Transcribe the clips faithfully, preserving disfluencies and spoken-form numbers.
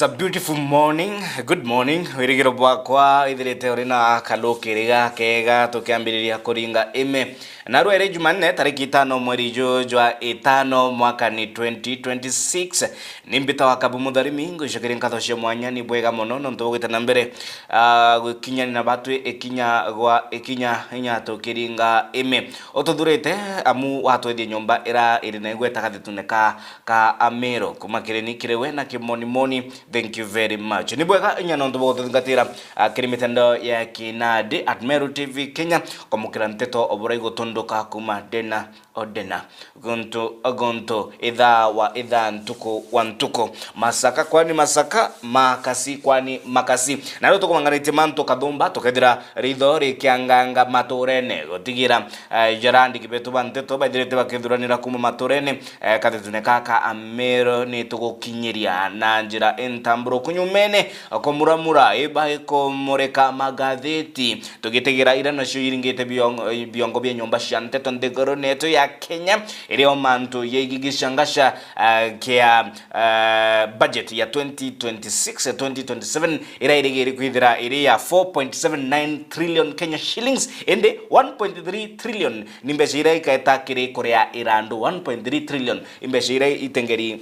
It's a beautiful morning. Good morning. Wirigiro bwakwa ithirite uri na kalukiriga kega tukiambiriria kuringa ime. Narua iri Jumanne, tariki itano mweri ju jwa itano, mwaka ni twenty twenty-six. Ni mbita wa Kabu Mutharimi, ngwicokeria nkatho cia mwanya, ni bwega mono nontu bwa gwita na mbere, ah, gwikinyania na batwi ikinya gwa ikinya, inya tukiringa ime. Ututhurite amu watwethia nyomba ira iri na igweta gathetune ka, ka Amero. Kuma kiri ni kiri we na kimonimoni, thank you very much. Ni bwega inya nontu bwa gututhingatira, ah, kiri mitandao ya kinandi at Meru T V Kenya, kwamukira nteto o buria igutunduka kuma ndena o ndena, guntu o guntu, ithaa wa ithaa, ntuku wa ntuku, masaka kwani masaka, makasi kwani makasi. Na riu tukumang'anitie mantu kathumba, tukethira ritho rikianganga maturene, gutigira, eh, jarandiki betu ba nteto baithirite bakithuranira kuma maturene, eh, kathetune kaka Amero ni tugukinyiria na njira intamburuku nyumene kumuramura iba ikumurika magatheti. Tugitigira ira nacio iringite biongo, biongo bia nyomba cia nteto nthigurune yetu ya Kenya, irio mantu ya igigicangaca, ah, kia, ah, budget ya twenty twenty-six, twenty twenty-seven, ira irigiri kwithira iri ya four point seven nine trillion Kenya shillings, indi one point three trillion ni mbeca ira ikaeta kiri kuria irandu. One point three trillion i mbeca ira itengeri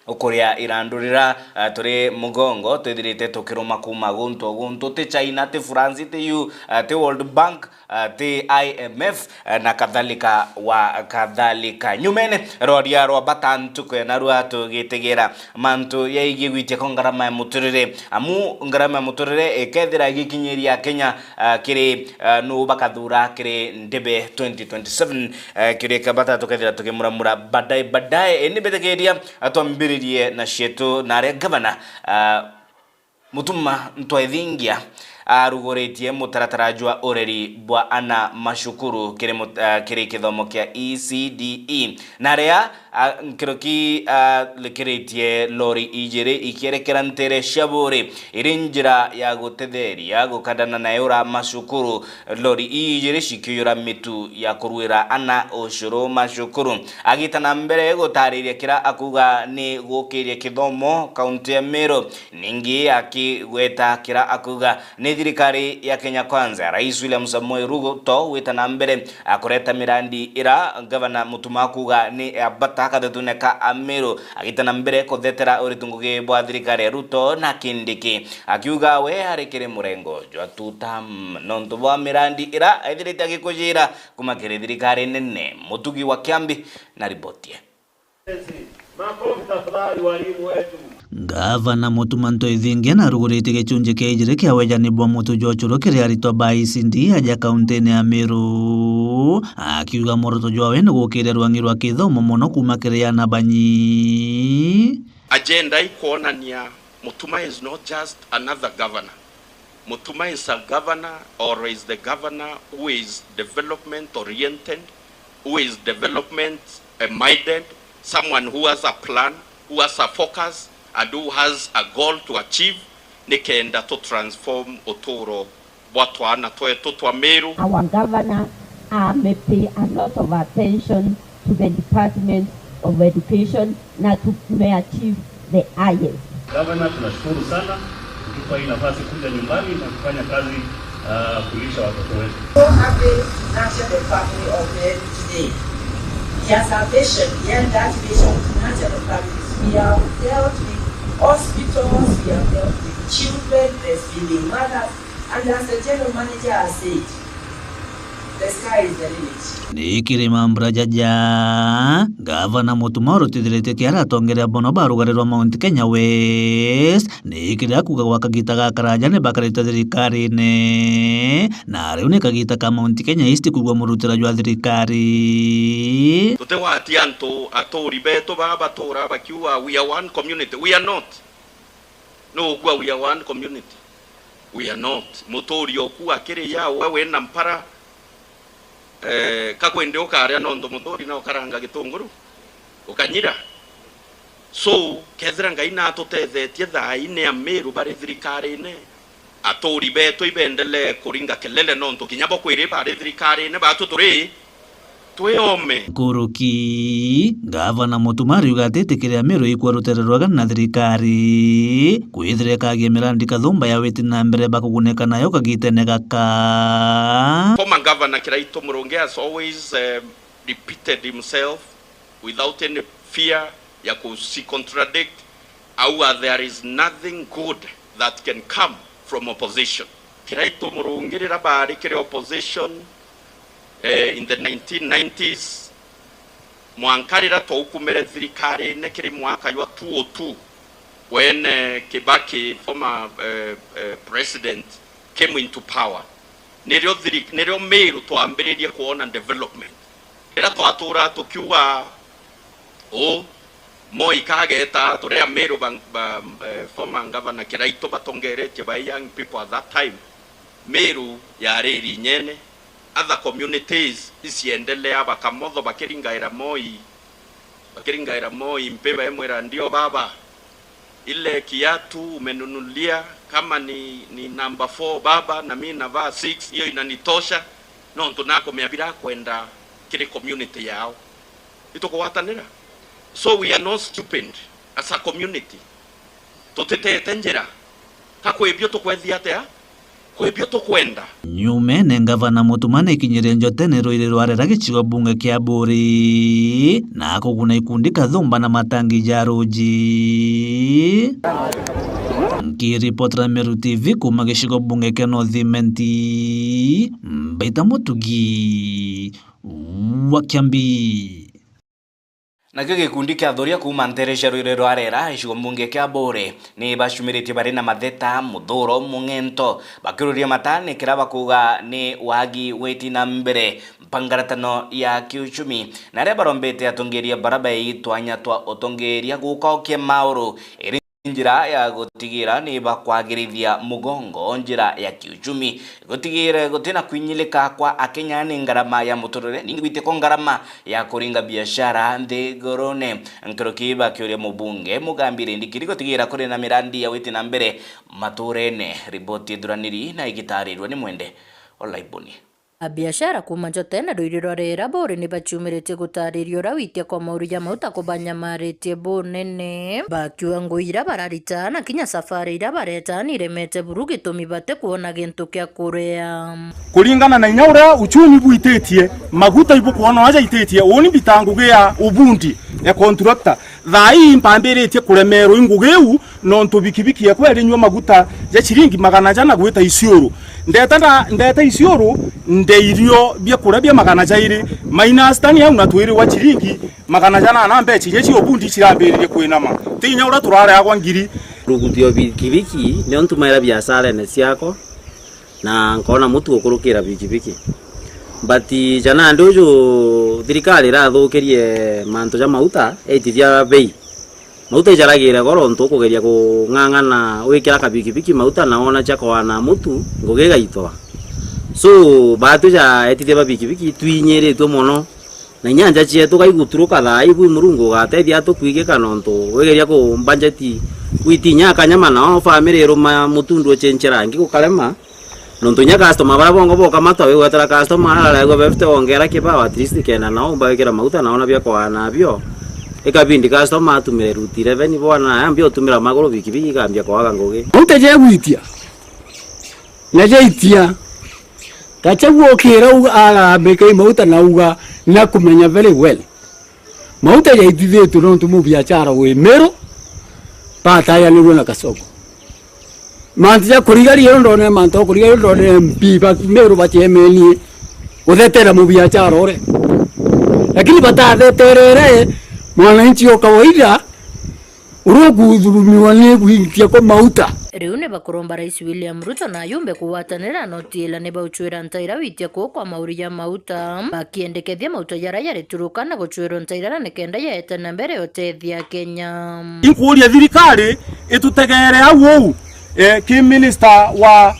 ukuria irandu rira, ah, turi mugongo twithirite tukiruma kuma guntu o guntu, ti China, ti France, ti U, ah, ti World Bank, ah, ti I M F, ah, na kadhalika wa kadhalika. Nyumene, roria rwa bata ntuku ya narua tugitigira mantu yaigie gwitia kwa ngarama ya muturire, amu ngarama ya muturire ikethira igikinyiria Kenya, ah, kiri, ah, nu bakathura kiri ndebe twenty twenty-seven, eh, kiria kia bata tukethira tukimuramura baadaye, baadaye. Indi mbitikiria, ah, twambiririe na cietu na aria gavana, ah, Mutuma Ntwaithingia aruguritie mutaratara jwa ureri bwa ana macukuru kiri mut-, ah, kiri kithomo kia E C D E, na aria, ah, nkiruki, ah, likiritie lori ijiri ikierekera ntere cia Buuri iri njira ya gutetheria gukandana na iura macukuru. Lori ii ijiri cikiiyura mitu ya kuruira ana ucuru macukuru. Agita na mbere gutariria kira akuuga ni gukiria kithomo kaunti ya Meru, ningi akigweta kira akuuga ni thirikari ya Kenya Kwanza ya Rais William Samoei Ruto gwita na mbere, a, kureta mirandi ira gavana Mutuma akuuga ni ya bata kathetune ka Ameru, agita na mbere kuthetera uritu ngugi bwa thirikari ya Ruto na Kindiki, akiuga we ari kiri murengo jwa two term nontu bwa mirandi ira ethirite agikujira kuma kiri thirikari nene. Mutugi wa Kiambi na riboti ii. Makofi tafadhali, walimu wetu. Ngavana Mutuma Ntwaithingia naruguritie gicunji kia ijiri kia wejani bwa mutu jwa ucuru kiri aritwa ba E C D aja kauntine ya Meru, akiuga muoroto jwawe ni gukiria rwang'i rwa kithomo mono kuma kiri ana banyi. Agenda ikwonania Mutuma is not just another governor. Mutuma is a governor, or is the governor who is development oriented, who is development, eh, minded, someone who has a plan, who has a focus, and who has a goal to achieve, nikenda to transform uturo bwa twana twetu twa Meru. Our governor, uh, may pay a lot of attention to the Department of Education na tume achieve the highest. Governor, tunashukuru sana kutupa hii nafasi kuja nyumbani na kufanya kazi, uh, kulisha watoto wetu. So happy to nurture the family of Meru today. He has a vision, he has that vision to nurture the families. We have dealt with hospitals, we have dealt with children, breastfeeding mothers, and as the general manager has said, the sky is the limit. Ni kirima mbura jaja, Gavana Mutuma urutithiritie kiara atongeria bono ba rugari rwa Mount Kenya West, ni kiria kuuga gwa kagita gakaraja ni bakarite thirikarine, na riu ni kagita ka Mount Kenya East kuigua murutira jwa thirikari. Tutigwatia antu, aturi betu baa batura bakiuga, "We are one community." We are not. Nuu ukuuga, "We are one community"? We are not. Muturi okuuga kiri ya we wina mpara, eh, kakwende ukaria nontu muturi na ukaranga gitunguru, ukanyira. So, kethira Ngai natutethetie thaa ii ni Amiru bari thirikarine, aturi betu ibendelee kuringa kelele nontu kinya bo kwiri bari thirikarine, batu turi. Twiome. Nkuruki, Gavana Mutuma ariuga atitikiria Meru ikua rutere rwega na thirikari, kwithira ikagia mirandi kathumba ya witi na mbere bakuguneka nayo kagitene gaka. Former Governor Kiraitu Murungi has always, um, repeated himself without any fear ya ku-, si contradict, auga there is nothing good that can come from opposition. Kiraitu Murungi rira baari kiri opposition, eh, in the nineteen nineties, mwanka rira twaukumire thirikarine kiri mwaka jwa two oh two, when, eh, Kibaki, former, eh, eh, president, came into power, nirio thiri-, nirio Meru twambiririe kwona development. Rira twaturaa tukiuga uu, Moi kageta, turia Meru ba, ba, eh, former Governor Kiraitu batongeretie by young people at that time, Meru yari irinyene, other communities isiendelea, bakamotho bakiringaira Moi, bakiringaira Moi, mpi baimwira, "Ndio baba, ile kiatu umenunulia, kama ni, ni number four baba, na mi navaa six, hiyo inanitosha." Nontu nakumenya birakwenda kiri community yao. Itukugwatanira. So we are not stupid as a community. Tutitete njira. Ka kwibio tukwethia atia? Kwibio tukwenda. Nyumene, Ngavana Mutuma nikinyirie Njotene ruiri rwa Rera gicigo bunge kia Buuri, na kuguna ikundi kathumba na matangi ja ruji. Nkiripotera Meru T V kuuma gicigo bunge kia North Imenti, Mbaita Mutugi wa Kiambi. Nakio gikundi kia athuria kuuma nteere cia ruiri rwa Rera, gicigo mbunge kia Buuri, ni bacumiritie bari na matheta, muthuro, mung'ento, bakiruria mata ni kira bakuuga ni wagi witi na mbere mpangaratano ya kiuchumi, na aria barombete atongeria bara bai twanya twa utongeria gukokia mauru iri njira ya gutigira ni bakwagirithia mugongo njira ya kiuchumi, gutigira gutina kwinyilika kwa Akenya ni ngarama ya muturire, ningi gwitia kwa ngarama ya kuringa biashara nthigurune. Nkuruki bakiuria mubunge Mugambi Rindikiri gutigira kuri na mirandi ya witi na mbere maturene. Riboti ithuraniri na igitarirua ni Mwende Olaiboni. Abiashara kuuma Njotene ruiri rwa Rera Buuri ni bacumiritie gutariria uria witia kwa mauru ja mauta kubanyamaritie bunene, bakiuga ngui ira bararita na kinya safari ira bareta ni iremete buru gitumi batikuona gintu kia kuria. Kuringana na inya uria uchumi bwititie, maguta ibukwona uria jaititie, uuni mbita ngugi ya ubundi ya contractor. Thaa ii mpambiritie kuremerwa i ngugi iu, nontu bikibiki yakwa irinyua maguta ja ciringi magana jana gwita Isiuru. Ndeta nda-, ndeta Isiuru, nde irio biakuria bia magana jairi, minus tani au na twiri wa ciringi magana jana na mbeca iria cia ubundi cirambiririe kwinama. Ti inya uria turareagwa ngiri. Rugutio bikibiki nio ntumaira biasarene ciakwa. Na nkoona mutu gukurukira bikibiki. But ja nandi uju thirikari irathukirie mantu ja mauta, yaitithia bei. Mauta ijaragire goro, untu ukugeria kung'ang'ana wikira kabikibiki mauta na wona cia koana mutu, ngugi igaitwa. So, baatwi ja etithia ba bikibiki twinyiritue mono. Na inya nja cietu gaiguturuka thaa ibu, Murungu ugatethia atukwigika, nontu wigeria ku budget gwitinya akanyama, nao family iruma mutundu ucinchira angi gukarema. Nontu inya customer baria bongo bokamata, wigwetera customer araregwa fifty wongera kibao, at least kenda nao mbawikira mauta, naona bia kwaana nabio. Ikabindi customer atumire route eleven, bwana, aya mbia utumira maguru, bikibiki ikambia kwaga ngugi. Mauta jegwitia. Na jaitia, Gachagua ukira uga arambika i mauta na uga na kumenya very well. Mauta jaitithitue nontu mubiachara wi Meru, batayanirue na Kasongo. Mantu ja kuriga riero ndone mantu ja kuriga riero ndone M P ba Meru bacemenie guthetera mubiachara ure. Lakini batatheterere mwananchi o kawaida, uria ukuthurumiwa ni gwitia kwa mauta. Riu ni bakuromba Rais William Ruto na ayumbe kugwatanira na utiila ni bauchwira ntaira witia kuu kwa mauri ja mauta, bakiendekethia mauta jaria jarituruka na guchwirwa ntaira nikenda yaete na mbere utethia Kenya. Inkuuria thirikari itutegeere au uu, eh, ki minister wa,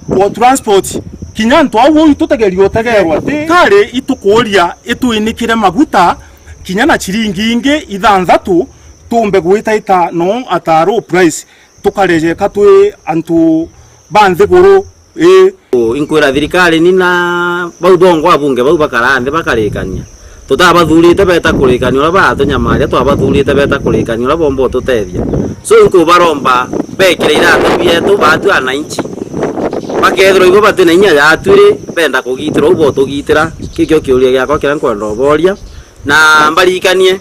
wa transport, kinya antu au uu itutegeria utegeerwa. Thirikari itukuuria itwinikire maguta kinya na chiringi ingi ithanthatu, tumbe gwitaita no at a low price, tukarejeka twi antu ba nthiguru, ii. Inkwira thirikari ni na bau bongwa abunge bau bakaraa nthi bakarikania. Tutabathurite beta kurikania uria batunyamaria, twabathurite beta kurikania uria bomba ututethia. So, nkubaromba bekire iratu bietu batu ananchi. Bakethirwa ibo bati na inya yatu ri, benda kugitirwa, u botugitira? Kikio kiuria giakwa kiria nkwenda uboria. Na mbaririkanie,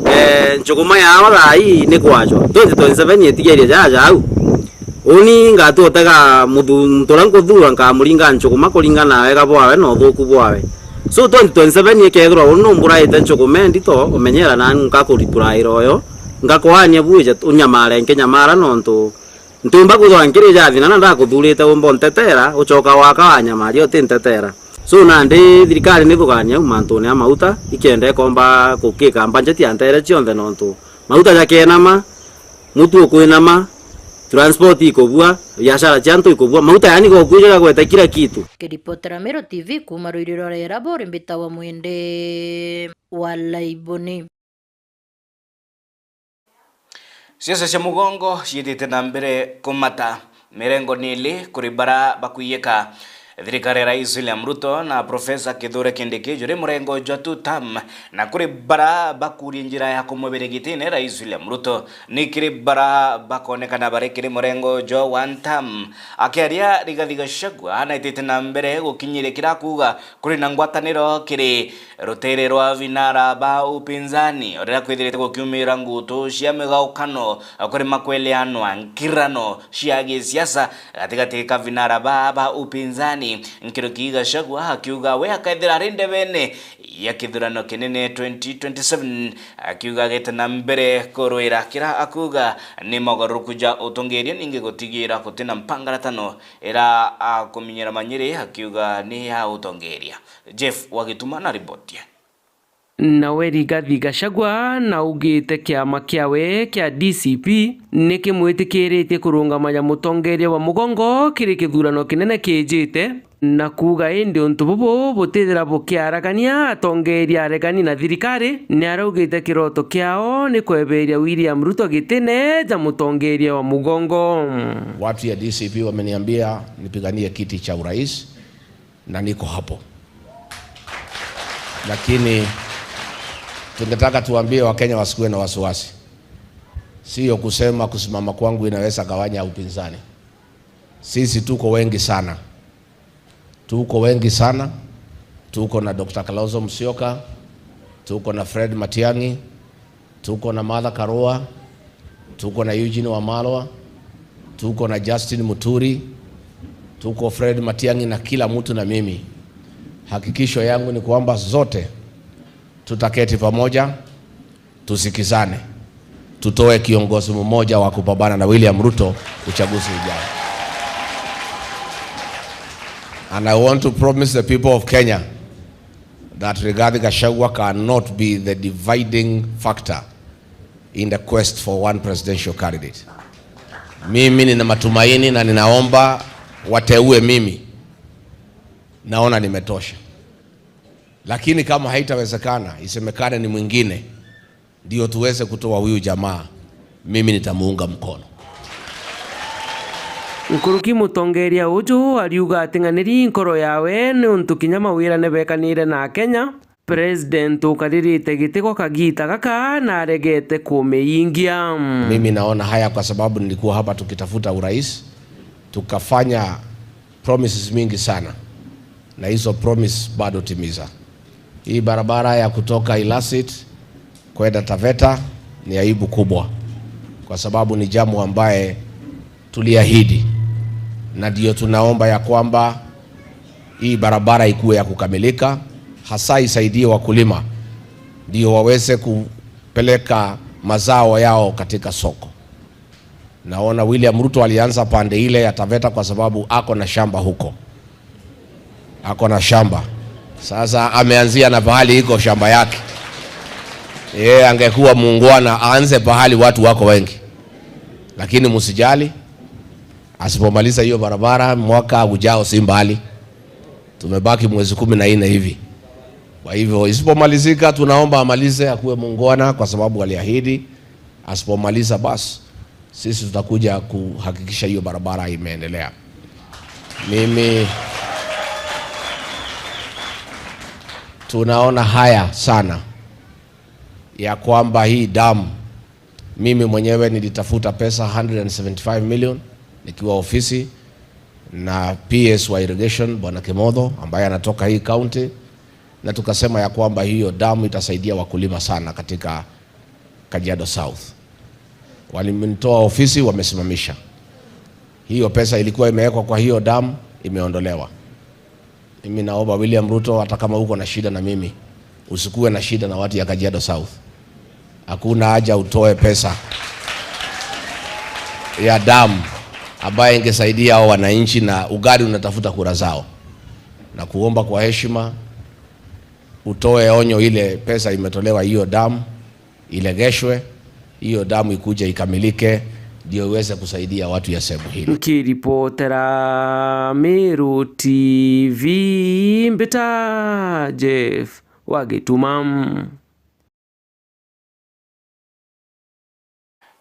eh, njuguma yao thaa ii ni kwajwa. Twenty twenty-seven itigerie jaja au. Uni ngatu utega muthu-, muntu uria nkuthura nkamuringa njuguma kuringana na wega bwawe na uthuku bwawe. So twenty twenty-seven ikethirwa uni numburaite njuguma endito, umenyera nani nkakuripuraira uyo, ngakwaania bwije unyamare nkinyamara nontu ntiumba kwithirwa nkiri ja thina na ndakuthurite umba untetera, ucoka waka wanyamaria utintetera. So nandi thirikari nithugania au mantune a mauta, ikenda ikomba kukika mbanjeti ya ntere cionthe nontu mauta jakienama, mutu ukwinama, transport ikubua, biashara cia antu ikubua, mauta yani gokwija gagweta kila kitu. Kiripotera Meru T V kuuma rwiri rwa Rera buri mbitawa Mwende wa Laiboni. Siasa cia mugongo ciitite na mbere kumata. Mirengo ni ili kuri bara bakwiyika thirikari ya Rais William Ruto na Professor Kithure Kindiki juri murengo jwa two term, na kuri bara bakuria njira ya kumwebere gitine Rais William Ruto, ni kiri bara bakonekana bari kiri murengo jwa one term. Akiaria, Rigathi Gachagua naitite na mbere gukinyiria kira kuuga kuri na ngwataniro kiri rutere rwa vinara ba upinzani, o riria kwithirite gukiumira ngutu cia migaukano kuri makweleanwa nkirano cia gisiasa gatigati ka vinara ba ba upinzani. Nkuruki Gachagua akiuga we akethira ari ndebene ya kithurano kinene twenty twenty-seven, akiuga agete na mbere kurwira kira akuuga ni mogaruruku ja utongeria, ningi gutigira gutina mpangaratano ira akuminyira manyiri akiuga ni ya utongeria. Jeff Wagituma na riboti. Nawe Rigathi Gachagua naugite kiama kiawe kia D C P nikimwitikiritie kurungama ja mutongeria wa mugongo kiri kithurano kinene kijite, na kuuga indi untu bubu butithira bukiaragania atongeria aregani na thirikari. Niaraugite kiroto kiao ni kweberia William Ruto gitine ja mutongeria wa mugongo. Watu ya D C P wameniambia nipiganie kiti cha urais na niko hapo. Lakini tungetaka tuambie Wakenya wasikuwe na wasiwasi. Sio kusema kusimama kwangu inaweza gawanya upinzani. Sisi tuko wengi sana. Tuko wengi sana. Tuko na Doctor Kalonzo Musyoka, tuko na Fred Matiang'i, tuko na Martha Karua, tuko na Eugene Wamalwa, tuko na Justin Muturi, tuko Fred Matiang'i na kila mtu na mimi. Hakikisho yangu ni kwamba zote tutaketi pamoja, tusikizane, tutoe kiongozi mmoja wa kupambana na William Ruto uchaguzi ujao. And I want to promise the people of Kenya that Rigathi Gachagua cannot be the dividing factor in the quest for one presidential candidate. Mimi nina matumaini na ninaomba wateue mimi. Naona nimetosha. Lakini kama haitawezekana, isemekane ni mwingine, ndio tuweze kutoa huyu jamaa, mimi nitamuunga mkono. Nkuruki mutongeria uju ariuga ating'aniri nkoro yawe niuntu kinya mawirane bekanire na Akenya, President ukaririte giti gwa kagiita gaka naregete kumiingia. Mimi naona haya kwa sababu nilikuwa hapa tukitafuta urais, tukafanya promises mingi sana, na hizo promise bado timiza. Hii barabara ya kutoka Ilasit kwenda Taveta ni aibu kubwa, kwa sababu ni jambo ambaye tuliahidi, na ndio tunaomba ya kwamba hii barabara ikuwe ya kukamilika, hasa isaidie wakulima ndio waweze kupeleka mazao yao katika soko. Naona William Ruto alianza pande ile ya Taveta kwa sababu ako na shamba huko. Ako na shamba. Sasa ameanzia na pahali iko shamba yake. Yeye angekuwa muungwana, aanze pahali watu wako wengi. Lakini msijali, asipomaliza hiyo barabara, mwaka ujao si mbali. Tumebaki mwezi kumi na nne hivi. Kwa hivyo, isipomalizika, tunaomba amalize, akuwe muungwana kwa sababu aliahidi. Asipomaliza, basi, sisi tutakuja kuhakikisha hiyo barabara imeendelea. Mimi, Tunaona haya sana ya kwamba hii dam, mimi mwenyewe nilitafuta pesa hundred and seventy-five million nikiwa ofisi na P S wa irrigation, Bwana Kimotho, ambaye anatoka hii county, na tukasema ya kwamba hiyo dam itasaidia wakulima sana katika Kajiado South. Walinitoa ofisi, wamesimamisha. Hiyo pesa ilikuwa imewekwa kwa hiyo dam, imeondolewa. Mimi naomba William Ruto, hata kama uko na shida na mimi, usikuwe na shida na watu ya Kajiado South. Hakuna haja utoe pesa ya dam ambaye ingesaidia hao wananchi, na ugali unatafuta kura zao. Na kuomba kwa heshima, utoe onyo, ile pesa imetolewa hiyo dam ilegeshwe, hiyo damu ikuje ikamilike, ndio iweze kusaidia watu ya sehemu hili. Nkiripotera Meru T V, mbita Jeff wa Gituma.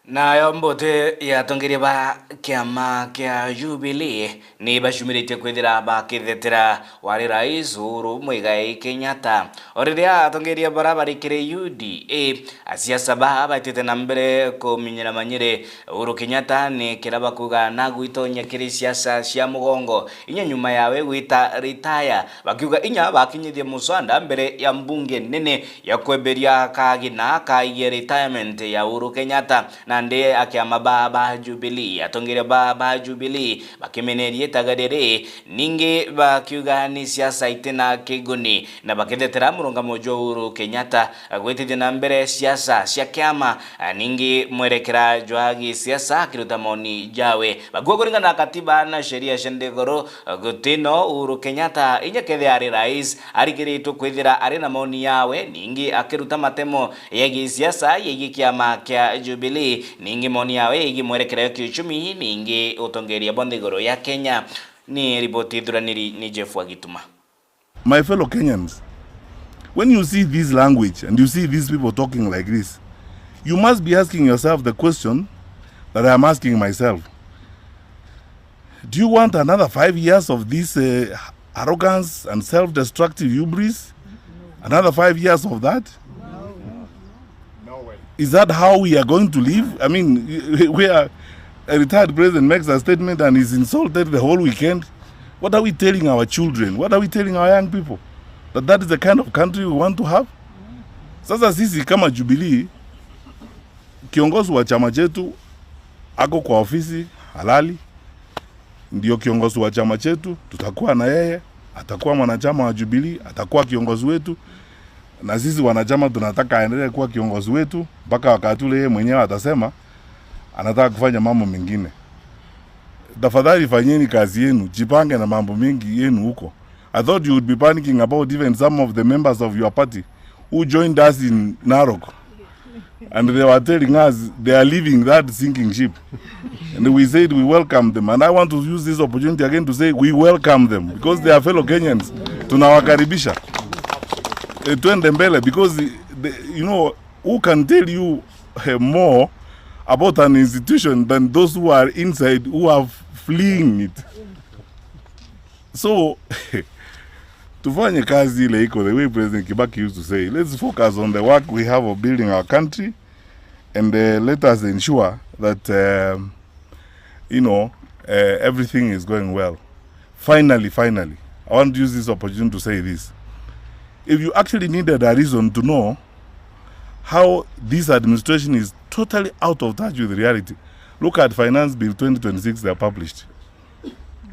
Nayo mbuti ya atongeria ba kiama kia Jubilee ni bacumiritie kwithira bakithetera wari rais Uhuru Muigai Kenyatta. O riria atongeria bara bari kiri U D A, asiasa baa baitite na mbere kuminyira manyiri Uhuru Kenyatta ni kira bakuga nagwitonya kiri siasa cia mugongo, inya nyuma yawe gwita retire, bakiuga inya bakinyithie muswada mbere ya mbunge nene ya kweberia kagina kaigie retirement ya Uhuru Kenyatta. Nandi akiama ba, ba Jubilee, atongeria ba, ba Jubilee bakimeneria itaga riri, ningi bakiuga ni siasa itina kiguni, na bakithetera murungamo jwa Uhuru Kenyatta gwitithia na mbere siasa cia kiama, ningi mwerekera jwa gisiasa akiruta maoni jawe. Bakiuga kuringana na katiba na sheria cia nthiguru, gutino Uhuru Kenyatta, inya kethia ari rais, arikiritwe kwithira ari na maoni yawe, ningi akiruta matemo yegii siasa, yegii kiama kia Jubilee, ningi maoni yawe yegii mwerekera ya kiuchumi, ningi utongeria bwa nthiguru ya Kenya. Ni riboti ithuraniri ni Jeff wa Gituma. My fellow Kenyans, when you see this language and you see these people talking like this, you must be asking yourself the question that I am asking myself. Do you want another five years of this, uh, arrogance and self-destructive hubris? Another five years of that? Is that how we are going to live? I mean, where a retired president makes a statement and is insulted the whole weekend. What are we telling our children? What are we telling our young people? That that is the kind of country we want to have? Sasa sisi kama Jubilee, kiongozi wa chama chetu ako kwa ofisi halali, ndio kiongozi wa chama chetu, tutakuwa na yeye, atakuwa mwanachama wa Jubilee, atakuwa kiongozi wetu, na sisi wanachama tunataka aendelee kuwa kiongozi wetu mpaka wakati ule yeye mwenyewe atasema anataka kufanya mambo mengine. Tafadhali fanyeni kazi yenu, jipange na mambo mengi yenu huko. I thought you would be panicking about even some of the members of your party who joined us in Narok. And they were telling us they are leaving that sinking ship. And we said we welcome them. And I want to use this opportunity again to say we welcome them because they are fellow Kenyans. Tunawakaribisha. Eh, twende mbele because the, you know, who can tell you, eh, more about an institution than those who are inside, who are fleeing it? So, tufanye kazi ile iko, the way President Kibaki used to say, let's focus on the work we have of building our country, and, uh, let us ensure that, um, you know, uh, everything is going well. Finally, finally, I want to use this opportunity to say this. If you actually needed a reason to know how this administration is totally out of touch with reality, look at Finance Bill twenty twenty-six they are published.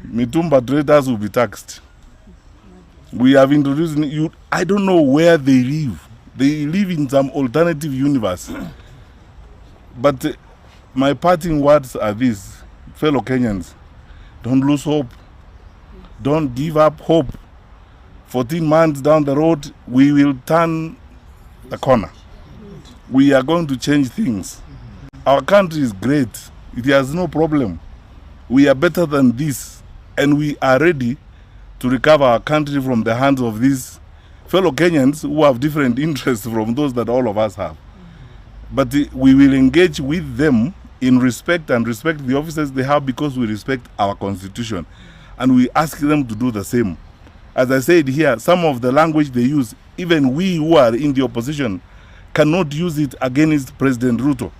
Mitumba traders will be taxed. We have introduced, you, I don't know where they live. They live in some alternative universe. But, uh, my parting words are these, fellow Kenyans, don't lose hope. Don't give up hope. Fourteen months down the road, we will turn the corner. We are going to change things. Our country is great. It has no problem. We are better than this, and we are ready to recover our country from the hands of these fellow Kenyans who have different interests from those that all of us have. But, uh, we will engage with them in respect and respect the offices they have because we respect our constitution. And we ask them to do the same. As I said here, some of the language they use Even we who are in the opposition cannot use it against President Ruto,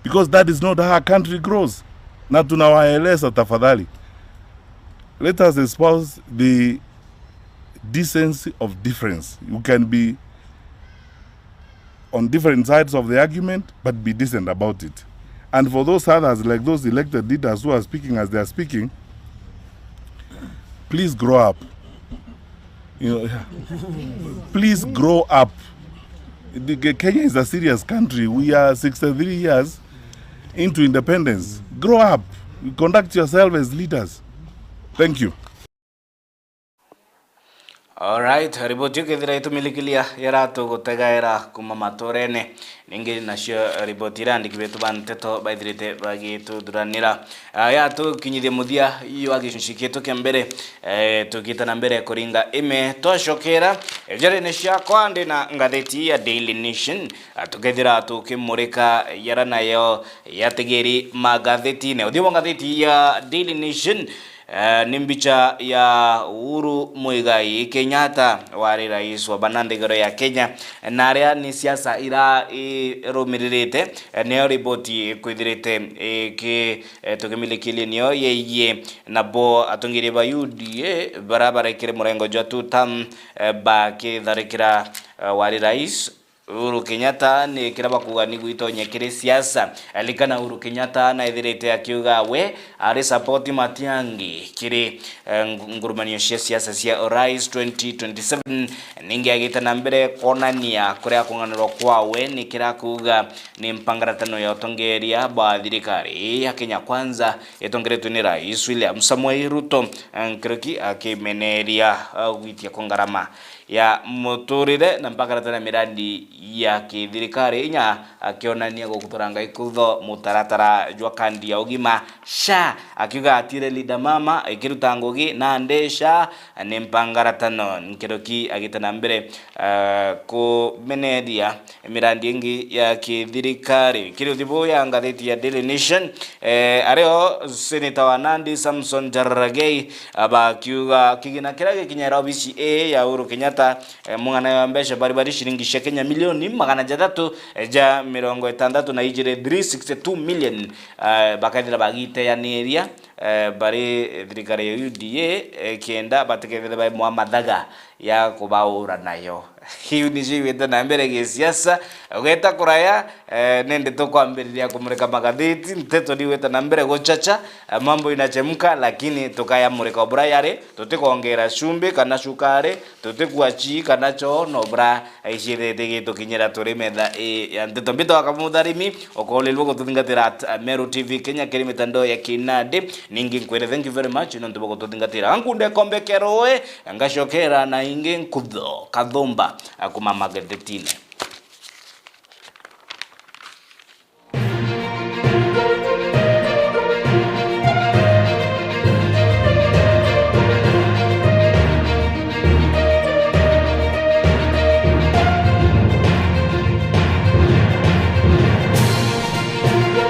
because that is not how country grows. Na tunawaeleza, tafadhali, let us espouse the decency of difference. You can be on different sides of the argument, but be decent about it. And for those others, like those elected leaders who are speaking as they are speaking, please grow up. You know, please grow up. The Ke-, Kenya is a serious country. We are sixty-three years into independence. Grow up. Conduct yourself as leaders. Thank you. Alright, riboti ukethira itumilikilia yara tugutegaira kuma maturene. Ningi nacio riboti iria andiki betu ba nteto baithirite bagituthuranira. Ah, ya tukinyithia muthia wa gicunci gietu kia mbere, eh, tukite na mbere kuringa ime. Twacokera njarene ciakwa, ndi na ngatheti ya Daily Nation, ah, tukethira tukimurika yara nayo yategeri magathetine. Uthio wa ngatheti ya Daily Nation, eh, ni mbicha ya Uhuru Muigai Kenyatta, wari rais wa bana nthiguru ya Kenya, na aria ni siasa ira irumiririte, eh, niyo riboti ikwithirite iki, eh, tukimilikilia niyo yegie nabo atongeria ba U D A bara barekire murengo jwa two term, eh, bakitharikira, eh, wari rais Uhuru Kenyatta ni kiria bakuuga ni gwitonye kiri siasa. Alikana Uhuru Kenyatta naithirite akiuga we ari support Matiang'i kiri, eh, ngu-, ngurumanio cia siasa cia urais twenty twenty-seven. Ningi agite na mbere kwonania kuria kung'anirwa kwawe ni kiria akuuga ni mpangaratano ya utongeria bwa thirikari ya Kenya Kwanza itongeretwe ni Rais William Samoei Ruto, eh, Nkiruki akimeneria, eh, gwitia kwa ngarama ya muturire na mpakaratara ya mirandi ya kithirikari inya akionania gukuthuranga ikutho mutaratara jwa kandi ya ugima SHA, akiuga atire leader mama ikiruta ngugi nandi SHA ni mpangaratano. Nkiruki agite na mbere, eh, kumeneria mirandi ingi ya kithirikari. Kiri uthibu ya ngatheti ya Daily Nation, eh, ario Senator wa Nandi Samson Cherargei, ah, bakiuga kigina kiria gikinyera obisi ii ya Uhuru Kenyatta, eh, mung'ana ya mbeca bari bari ciringi cia Kenya milioni magana jathatu, eh, ja mirongo itandatu na ijiri, three sixty-two million, eh, bakethira bagiteyaniria, eh, bari thirikari ya U D A, eh, kenda batikethire baimwa mathaga ya kubaura nayo. Kiu nicio igwite na mbere gisiasa. Ugeta kuraya, eh, ni ndeto kwambiriria kumurika magatheti, nteto ni igwite na mbere guchacha, eh, mambo inachemka, lakini tukayamurika o bura yari, tutikwongera chumbi kana cukari, tutikua chii kana choo, no bura iciithite gitukinyira turi metha ii ya nteto. Mbitagwa Kamutharimi, ukoolilwe gututhingatira at, uh, Meru T V Kenya kiri mitandao ya kinandi. Ningi nkwire thank you very much nontu bwa gututhingatira. Ankunde kombe kerwe, ngacokera na ingi nkutho kathumba, uh, kuma magethetine.